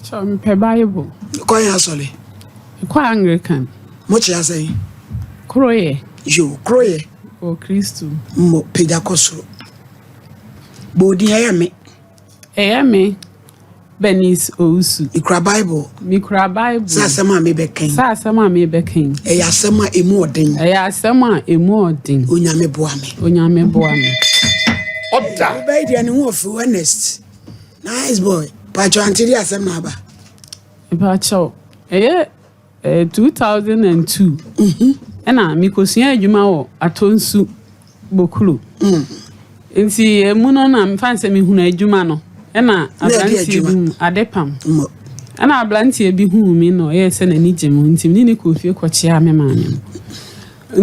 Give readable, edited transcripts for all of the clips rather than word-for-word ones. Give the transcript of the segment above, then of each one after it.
Kyɛ mepɛ Bible. Kɔ yɛn asɔre. Mekɔ Anglican. Mo kyerɛ asɛn. Koroyɛ. Yo, koroyɛ. Wɔ Kristo. Mmɔ pagya kɔ soro. Bɔ odin ɛyɛ me. Ɛyɛ me. Bernice Owusu. Mekura Bible. Mekura Bible. Sɛ asɛm a mebɛka yi. Sɛ asɛm a mebɛka yi. Ɛyɛ asɛm a emu ɔden. Ɛyɛ asɛm a emu ɔden. Onyame boa me. Onyame boa me. Ɔda. Wobɛyi deɛ ne ho ɔfɛ Ernest. Nice boy. Pakyɛ ante de asɛm na aba. Pakyɛ ɛyɛ 2002. Ɛna mekosua adwuma wɔ Atonsu Bokuro. Nti emu no na mfa sɛ mehunu adwuma no. Ɛna aberanteɛ bi hu adepam. Ɛna aberanteɛ bi huu me na ɔyɛɛ sɛ n'ani gye me ho nti mene ne kɔɔ fie kɔkyeaa me maame no.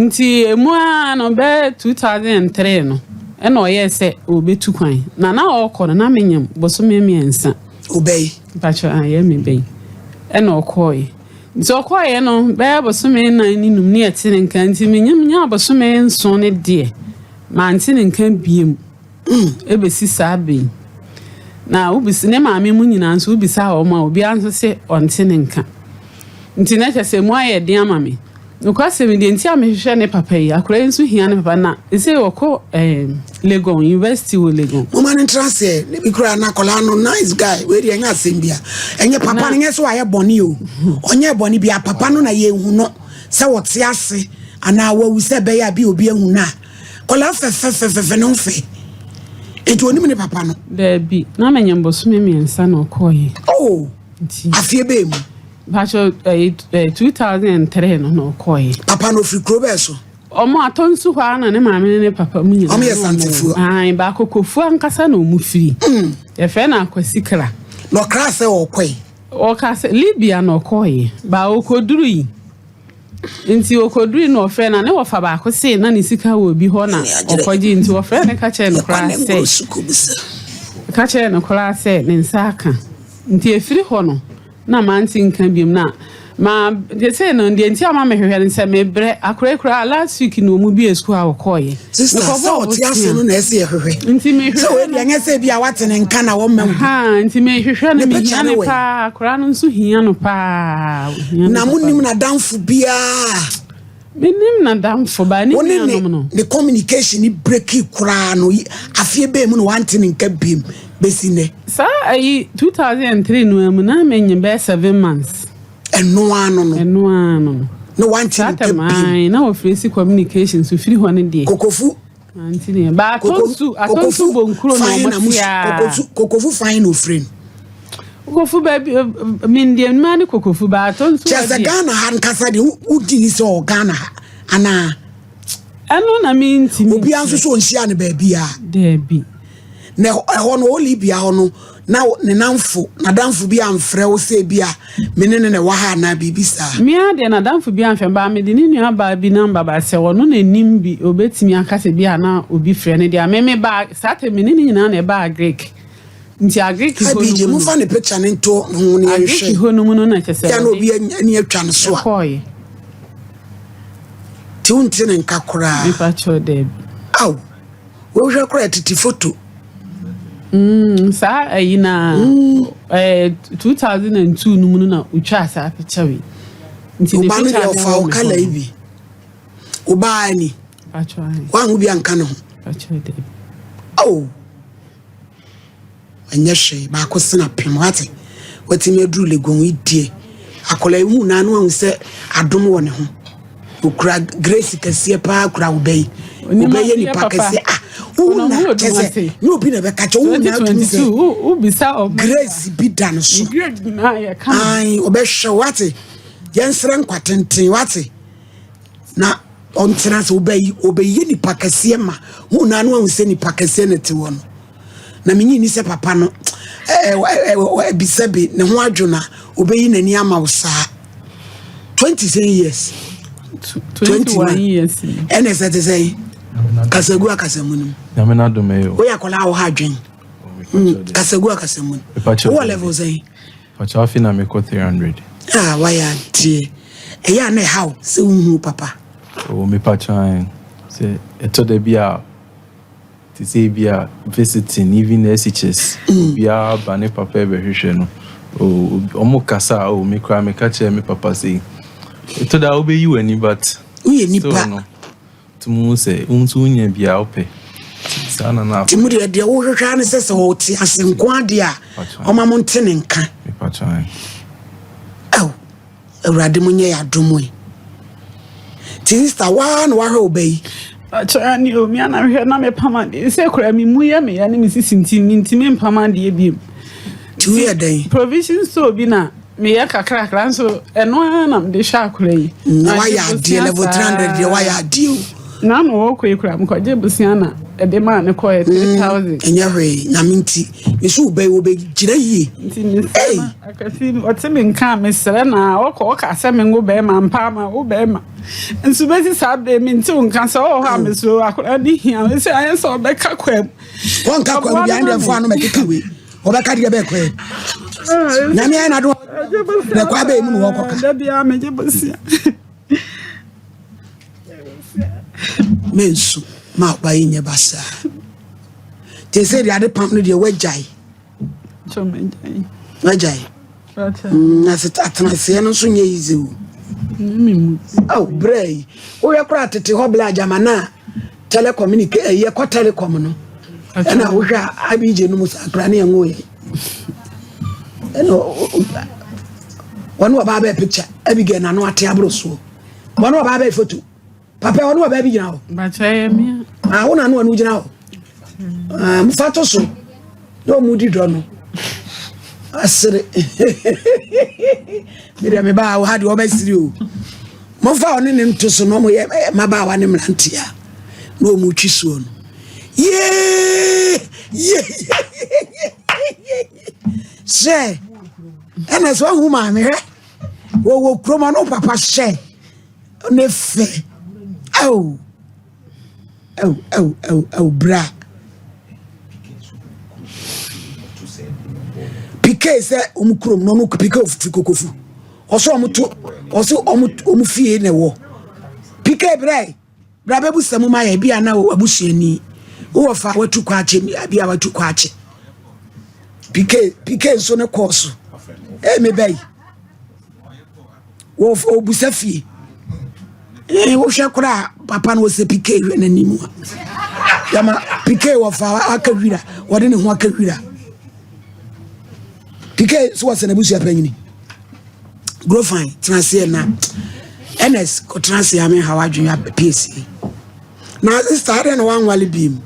Nti emu ara no bɛyɛ 2003 no ɛna ɔyɛɛ sɛ ɔrebɛtu kwan. Na na ɔrekɔ no na menyam bosome 3. Wobɛyi? Mpakyɛ ayɛ me bɛyi. Ɛna ɔkɔɔeɛ. Nti ɔkɔɔeɛ no bɛyɛ bosome 4 ne 5 ne yɛte ne nka nti menyam nyaa bosome 7 ne deɛ mante ne nka biem. Ɛbɛsi saa bɛyi. Na wobisa ne maame mu nyinaa nso wobisa wɔn a obiara nso se ɔnte ne nka. Nti na kyerɛ sɛ mu ayɛ den ama me. Nokwasɛm deɛ nti a mehwehwɛ ne papa yi, akwadaa yi nso hia ne papa na ɛsɛ wɔkɔ Legon, university wɔ Legon. Moma no ntra aseɛ, ne bi koraa na akwadaa no nice guy, wei deɛ ɛnyɛ asɛm bia. Ɛnyɛ papa no nyɛ sɛ wayɛ bɔne o. Ɔnyɛ bɔne bia, papa no na yɛhu no sɛ wɔte ase anaa wawu sɛ ɛbɛyɛ a bi obi ahu no a. Akwadaa fɛfɛfɛfɛ ne ho fɛ. Nti onim ne papa no. Daabi, na menyɛ bosome 3 na ɔkɔɔyɛ. Oh, afie bɛɛ mu. Pacho, 2003 no na ɔkɔɔyɛ. Papa no ofiri kuro bɛɛ so? Ɔmo atɔ nsu hɔ ara na ne maame ne ne papa mu nyinaa. Ɔmo yɛ Santefoɔ. Ae, baako Kofu ankasa na ɔmo firi. Yɛfrɛ no Akwasi Kra. Na ɔkra sɛ ɔkɔe? Ɔka sɛ Libya na ɔkɔɔyɛ. Ba ɔkɔduru yi. Nti ɔkɔduru na ɔfrɛ na ne wɔfa baako se na ne sika wɔ bi hɔ na ɔkɔgye nti ɔfrɛ ne ka kyerɛ no koraa sɛ ka kyerɛ no koraa sɛ ne nsa aka. Nti efiri hɔ no na mante nka biom na ma de sɛ no deɛ nti ama mehwehwɛ no sɛ mebrɛ akora koraa last week na ɔmu bie sukuu a wɔkɔɔyɛ. Sister, sɛ ɔte ase no na ɛsɛ yɛhwehwɛ. Nti mehwehwɛ sɛ wei deɛ nyɛ sɛ bi a wate ne nka na wɔmma wo. Ha, nti mehwehwɛ no mehia ne paa, akora no nso hia no paa. Na monim n'adamfo biara? Menim n'adamfo ba ne nuanom no. Ne communication ni breaki koraa no afie bɛɛ mu na wante ne nka biem bɛsi nnɛ. Saa ayi 2003 no mu na menye bɛyɛ 7 months. Ɛno ano no. Ɛno ano no. Na wante ne nka biem. Na wɔfrɛ si communication so firi hɔ no deɛ. Kokofu. Ante ne ba atonsu atonsu bonkuro na ɔmo tia. Kokofu fan na ofiri no. Kokofu ba bi mindeɛ mmaa ne kokofu ba atonsu. Kyerɛ sɛ Ghana ha nkasa deɛ wodi ni sɛ ɔwɔ Ghana ha anaa. Ɛno na mi ntumi. Obiara nso so ɔnhyia no baabi a. Daabi. Na ɛhɔ no Libya hɔ no na ne namfo n'adamfo bi amfrɛ wo sɛ bi a me ne ne na ɛwɔ ha anaa biribi saa. Mmea deɛ n'adamfo bi amfrɛ ba mede ne nua baa bi namba ba sɛ ɔno n'anim bi obetumi aka sɛ bi a na obi frɛ no deɛ meme ba saa tɛ me ne ne nyinaa na ɛbaa Greek. Nti Agric hɔ no mu fa ne picture ne nto ho ne yɛnhwɛ. Agric hɔ no mu no na kyɛ sɛ ya na obi ani atwa no so a. Ɛkɔɔyɛ. Ti wonte ne nka koraa. Mepa kyɛw daabi. Aw. Wohwɛ koraa tete photo. Saa ayi na 2002 no mu no na otwa saa picture wi. Nti ne picture no ɔfa wo kala yi bi. Obaa ni. Pa kyɛw ahe. Wangu bi anka ne ho. Pa kyɛw daabi. Aw. Ɛnyɛ hwee baako sena pem wate watumi aduru Legon yi deɛ akwadaa yi hu na ano ahu sɛ adom wɔ ne ho okura grace kɛseɛ paa kura wo bɛyi wobɛyɛ nipa kɛseɛ ah wohu na kyɛ sɛ nyɛ obi na ɛbɛka kyɛ wohu na atumi sɛ grace bi da no so ae ɔbɛhwɛ wate yɛnsrɛ nkwa tenten wate na ɔntena sɛ wobɛyi ɔbɛyɛ nipa kɛseɛ ma hu na ano ahu sɛ nipa kɛseɛ na te hɔ no. Na menyi ni sɛ papa no ebisa bi ne ho adwo na obeyi n'ani ama wo saa 20 years 21 years ɛna ɛsɛ te sɛ kasagu akasamu no nyame na dom eyo woyɛ akwadaa wɔ ha adwen kasagu akasamu no wowɔ level sɛn pakyɛ afi na mekɔ 300 ah wayɛ adeɛ ɛyɛ a na ɛhaw sɛ wohu papa o mepakyɛ sɛ ɛtɔ da bi a to say be a visiting even SHS obiara ba ne papa bɛhwehwɛ no. Oh, ɔmo kasa a, oh, me koraa meka kyerɛ me papa sei. Ɛtɔ da a wobɛyi w'ani but Woyɛ nipa. still no, tumi hu sɛ wo nso wonya bi a wopɛ. Nti saa na na Nti mo deɛ deɛ wohwehwɛ ara ne sɛ sɛ ɔte ase nko adeɛ a ɔma mo nte ne nka. Mepa kyɛw. Ao Awurade mo nyɛ yɛ adom yi. Ti sista waa na wahwɛ wo ba yi. Akyɛ ne o, me ana mehwɛ na mepam adeɛ sɛ koraa me mu yɛ me ya ne me sisi nti mentumi mpam adeɛ biom. Nti woyɛ dɛn? Provision store bi na meyɛ kakrakra nso ɛno ara na mede hwɛ akora yi. Na wayɛ adeɛ level 300 deɛ wayɛ adeɛ o. Na na wɔkɔ yi koraa mekɔgye bosea na ɛde maa ne kɔɛ 3000. Ɛnyɛ hwee nyame nti me so wo ba yi wɔbɛgyina yie. Nti mesrɛ na akwasi ɔte me nka a mesrɛ na ɔkɔ ɔka sɛ menwo bɛrima mpa ama wo bɛrima. Nso bɛsi saa berɛ mente wo nka sɛ ɔwɔ hɔ a mesrɛ akwadaa ne hia sɛ ayɛ sɛ ɔbɛka kwa mu. Wɔnka kwa mu bia ɛndeɛ mfoa no mɛkeka wei wɔbɛka deɛ bɛɛ kwa mu. Nyame ayɛ n'adom na kwa bɛɛ mu na wɔkɔka. Da biara megye bosea. Mensu ma ɔba yi nyɛ basaa. Te sɛ deɛ ade pam no deɛ wagyae. Wagyae. Na sɛ atenaseɛ no nso nyɛ easy o. Aw brɛ yi. Wohwɛ koraa tete hɔ bla agyama na telecommunic ɛyɛ kɔ telecom no. Ɛna wohwɛ a IBJ no mu saa koraa ne ɛnwo yɛ. Ɛna wɔne ɔbaa bɛɛ picture Abigail n'ano ate aboro soɔ. Wɔne ɔbaa bɛɛ photo. Papa ɔne ɔbaa bi gyina hɔ. Ah, wo na ano ɔno gyina hɔ. Ah, fa to so. Na ɔmo di dɔ no. Asere. Me deɛ me baa wo ha deɛ ɔbɛsere o. Momfa ɔne ne nto so na ɔmo yɛ eh, mmabaawa ne mmeranteɛ a na ɔmo twi soɔ no. Yee! Yee! Hyɛ! Ɛna sɛ ɔhu maame hwɛ. Wɔwɔ kurom ɔno papa hyɛ. Ne fɛ. Ao! Ao, ao, ao, ao, bra. Pike sɛ ɔmo kurom na ɔmo pike ofi kokofu. Ɔsɛ ɔmo to ɔsɛ ɔmo ɔmo fie na ɛwɔ. Pike brɛ bra bɛbu sɛ mo ma yɛ bi a na abusuani. Wowɔ fa watu kɔ akyɛ bi a watu kɔ akyɛ. Pike pike nso ne kɔɔ so. Ee me bɛyi. Wɔbusa fie. Ee wohwɛ koraa papa no wɔsɛ pike hwɛ n'anim a. Yama pike wɔfa aka wira wɔde ne ho aka wira. Pike so wɔsɛ n'abusua panyini. Grofine tena aseɛ na Ernest kɔtena aseɛ ame ha wadwene apiesie. Na sista adɛn na wanwale biem?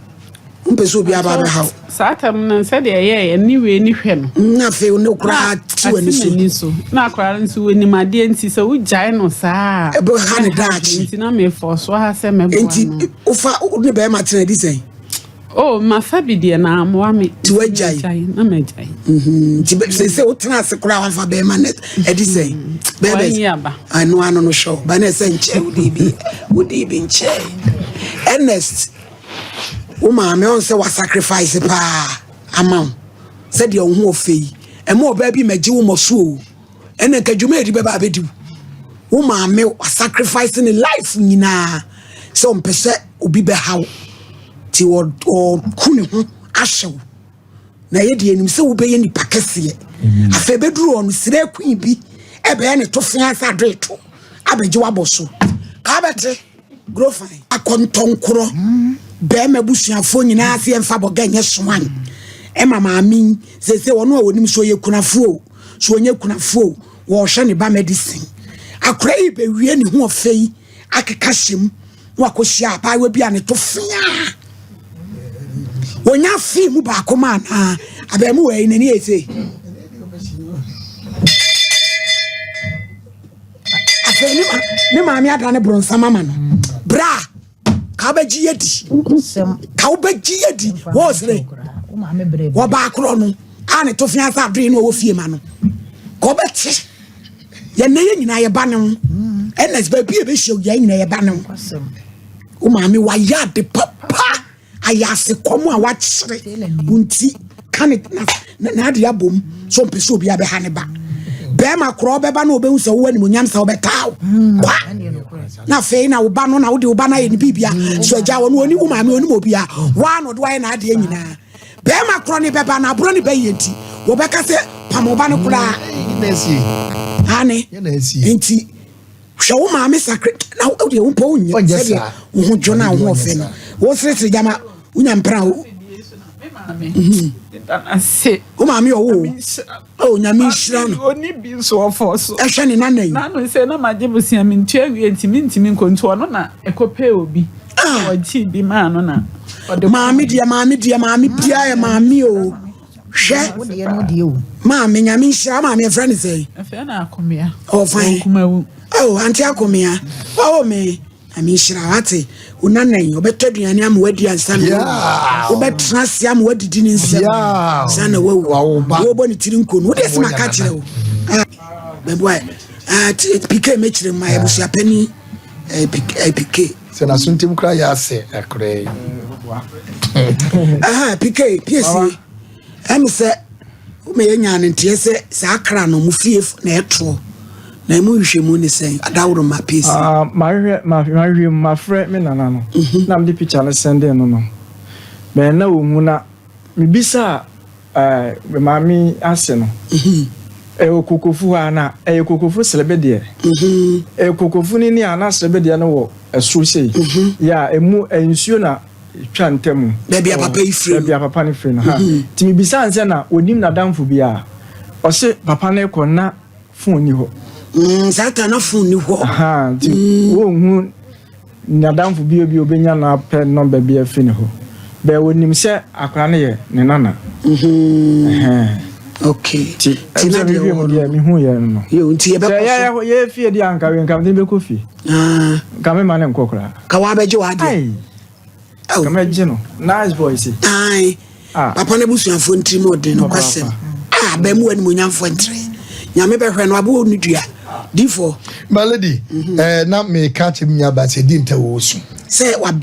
Wompɛ sɛ obi aba abɛha wo. Saa tam no sɛdeɛ ɛyɛeɛ ne wei ne hwɛ no. Na afei wo ne koraa te w'ani so. Ate so. Na akwadaa no nso wɔnim adeɛ nti sɛ wogyae no saa a. Ɛbɛha ne daakye. Nti na mefɔ so ha sɛ mɛboa no. Nti wofa wo ne bɛrima tena di sɛn? Oh, mafa bi deɛ na amoa me. Nti wagyae? Na magyae. Mhm. Nti sɛ sɛ wotena ase koraa wamfa bɛrima no ɛdi sɛn? Bɛrima aba. Ɛno ano no hwɛ ba na ɛsɛ nkyɛn wode bi wode bi nkyɛn. Ernest wo maame ɔn sɛ wa sacrifice paa ama wo sɛdeɛ wo ho ɔfɛ yi ɛma ɔbaa bi mɛgye wo mmɔ so o ɛna nka dwuma edi bɛba abɛdi wo wo maame wa sacrifice ne life nyinaa sɛ ɔmpɛ sɛ obi bɛha wo nti ɔku ne ho ahyɛ wo na yɛ deɛ nim sɛ wobɛyɛ nipa kɛseɛ afei bɛduru hɔ no srɛ queen bi ɛbɛyɛ ne to fea sɛ adoeto abɛgye wabɔ so ka bɛte Grofine akɔntɔnkorɔ bɛrima abusuafoɔ nyinaa sɛ yɛmfa bɔga nyɛ soan ɛma maame yi sese ɔno a wɔnim so ɔyɛ kunafoɔ o so ɔnyɛ kunafoɔ o wɔrehwɛ ne ba medicine akora yi bɛwie ne ho ɔfɛ yi akeka hyɛ mu na wakɔhyia abaayewa bi a ne to feaa wɔnya fii mu baako ma anaa abɛɛmu wɔ yi n'ani yɛ sei afei ne ma ne maame ada ne bronsam ama no bra ka wobɛgye yɛ di ka wobɛgye yɛ di wɔɔsere wɔbaa korɔ no a ne to fia sɛ adoe no ɔwɔ fie ma no ka wobɛte yɛnɛ yɛ nyinaa yɛba ne ho ɛna baabi a ɛbɛhyia yɛn nyinaa yɛba ne ho wo maame wayɛ ade papa Ayase kɔm a wakyere wo nti ka ne n'ade abom so mpɛ sɛ obi abɛha ne ba. Bɛrima korɔ ɔbɛba na ɔbɛhu sɛ wowɔ animonyam sɛ wobɛtaa wo kwa. Na afei na wo ba no na wode wo ba no ayɛ ne biribia so agya wɔ no ɔni wo maame ɔnim obia waa na ɔde wayɛ n'adeɛ nyinaa. Bɛrima korɔ ne bɛba na aborɔ ne bɛyɛ nti wɔbɛka sɛ Pam wo ba no koraa. Ane. Nti hwɛ wo maame sakre na wo deɛ wo mpɔ wo nyɛ sɛdeɛ wo ho dwo na wo ho ɔfɛ no. Wo seresere gyama wonya mpena wo. Wo maame ɔwo o. Oh, nyame nhyira no. Oni bi nso ɔfɔ so. Ɛhwɛ ne nana yi. Nanu sɛ na magye bosia mentua wie nti mentumi nkɔ nti ɔno na ɛkɔpɛ obi. Ah. Ɔgye bi maa no na ɔde. Maame deɛ maame deɛ maame biara yɛ maame o. Hwɛ. Maame nyame nhyira maame ɛfrɛ ne sɛn. Ɛfrɛ no Akomea. Ɔfan. Ɔkumawu. Oh, ante Akomea. Wawo me. Nyame nhyira wate. Wo nana yi ɔbɛtɔ aduane ama wadi ansa na wawu. Wobɛtena ase ama wadidi ne nsam ansa na wawu. Wobɔ ne tiri nko no. Wode asɛm aka kyerɛ wo. Ah, bɛboa. Ah, PK mɛkyerɛ mu ma abusuapani eh, PK. Eh, Sɛ n'aso ntam koraa yɛ asɛ akora yi. Aha, PK, PSA. Ɛne sɛ woma yɛnya no nteɛ sɛ saa kra no mo fie na ɛtoɔ na ɛmu nhwehwɛmu ne sɛn adaworoma PSA. Ah, mahwehwɛ mahwehwɛ mu mafrɛ me nana no mhm. na mede picture no sɛndee no no bɛn na wɔhu na mebisa eh, maame ase no mhm. ɛwɔ kokofu hɔ a na ɛyɛ kokofu serebe deɛ mhm. ɛyɛ kokofu no ni a na serebe deɛ no wɔ ɛsoro sei yɛ a ɛmu nsuo na twa ntamu. Baabi a papa yi firi no. Baabi a papa no firi no. Ha. Mhm. Nti mebisa no sɛ na onim n'adamfo bi a, ɔse papa no rekɔ na phone ni hɔ. Mm, saa ta na phone ni hɔ. Ha, nti mm. wɔnhu n'adamfo bi obi obenya no apɛ nɔmba bi afiri ne hɔ. Bɛɛ onim sɛ akwadaa no yɛ ne nana. Mm-hmm. Okay. Ti ɛsɛ mi hwɛ mu deɛ mi hu yɛ no. Yo, nti yɛ bɛ kɔ so. Sɛ yɛ yɛ fie di anka wi nka mi bɛ kɔ fie. Ah. Nka mi ma ne nkɔ koraa. Ka wa bɛgye wa adeɛ. Ka mɛgye no. Nice boy si. Ayi. Ah. Papa ne busuafoɔ ntiri mu ɔden no kwasɛm. Ah, bɛn mu animonyamfoɔ ntiri. Nyame bɛhwɛ no aboɔ ne dua. Difoɔ. My lady, mm -hmm. eh, na meka kyerɛ me nua ba sɛ di nta wɔ su. Sɛ wa.